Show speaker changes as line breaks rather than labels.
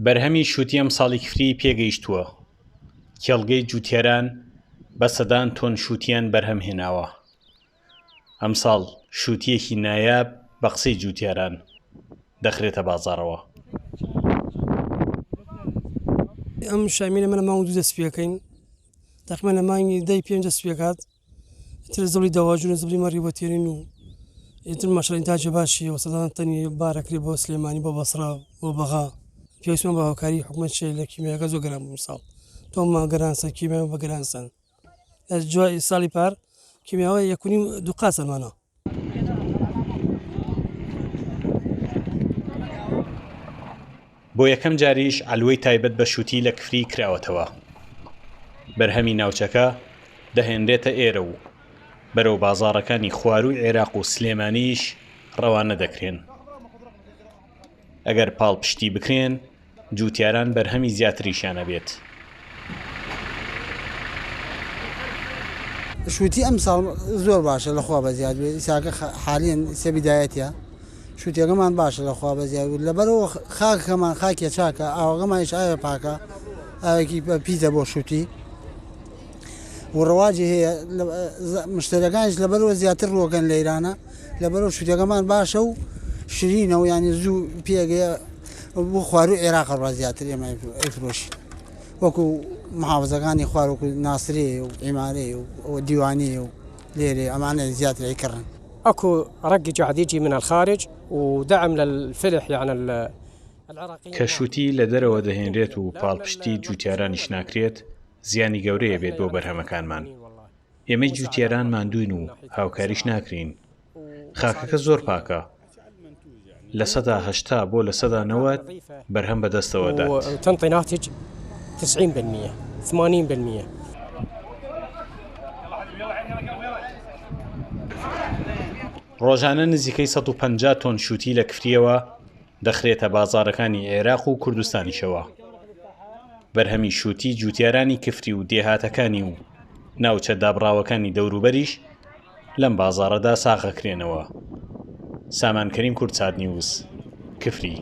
بەرهەمی شووتی ئەمساڵی کفری پێگەیشتووە، کێڵگەی جووتیاران بە سەدان تۆن شووتییان بەرهەم هێناوە. ئەمساڵ شووتییەکی نایاب بە قسەی جووتیاران دەخرێتە بازاڕەوە.
ئەم شامینە من لە مانگ دوو دەست پێکەین تەقریبا لە مانگی دەی پێنج دەست پێکات ئیتر زبڵی دەواجون و زبڵی مەڕی بۆ تێنین و ئیتر ماشاءاللە ئینتاجی باشی و سەدان تەنی بارەکرێ بۆ سلێمانی بۆ بەسڕا بۆ بەغا پێویستمان بە هاوکاری حکومەت شێ لە کیمیاکە زۆر گران بوو ساڵ تۆمان گران سەر کیمیا بە گران سەن لە جوای ساڵی پار کیمیاوە یەکونی دوو قاسەمانە.
بۆ یەکەم جاریش عەلوەی تایبەت بە شووتی لە کفری کراوەتەوە. بەرهەمی ناوچەکە دەهێنرێتە ئێرە و بەرەو بازاڕەکانی خوارووی عێراق و سلێمانیش ڕەوانە دەکرێن. ئەگەر پاڵپشتی بکرێن، جووتیاران بەرهەمی زیاتریشیان ئەبێت.
شوتی ئەمساڵ زۆر باشە لەخوا بەزیاد بێ ئیساکە حالیەن ئیسە بیدایەتە شوتیەکەمان باشە لەخوا بەزیاد بێت لەبەرەوە خاکەکەمان خاکیە چاکە ئاوەکەمانیش ئاوێ پاکە ئاوێکی پیتە بۆ شوتی و ڕەواجی هەیە مشتەرەکانیش لەبەرەوە زیاتر ڕوەکەن لە ئیرانە لەبەرەوە شوتەکەمان باشە و شرینە و ینی زوو پێگەیە بۆ خواروو عێراق ڕا زیاتر ئێمە ئەیفرۆشین وەکو محافزەکانی خوار وەکو ناسرێ و عیمارێ و دیوانیە و لێرێ ئەمانە زیاتر ئەیکڕن.
اكو رق جعد يجي من الخارج ودعم للفلح يعني العراقيين.
کە شوتی لە دەرەوە دەهێنرێت و پاڵپشتی جوتیارانیش ناکرێت زیانی گەورەیە بێت بۆ بەرهەمەکانمان. ئێمەی جوتیاران ماندووین و هاوکاریش ناکرێین. خاکەکە زۆر پاکە. 80% بۆ 90% بەرهەم بەدەستەوە دات. ڕۆژانە نزیکەی 150 تۆن شووتی لە کفرییەوە دەخرێتە بازاڕەکانی عێراق و کوردستانیشەوە. بەرهەمی شووتی جووتیارانی کفری و دێهاتەکانی و ناوچە دابڕاوەکانی دەوروبەریش لەم بازاڕەدا ساغ ئەکرێنەوە. سامان کەریم کوردسات نیوز، کفری.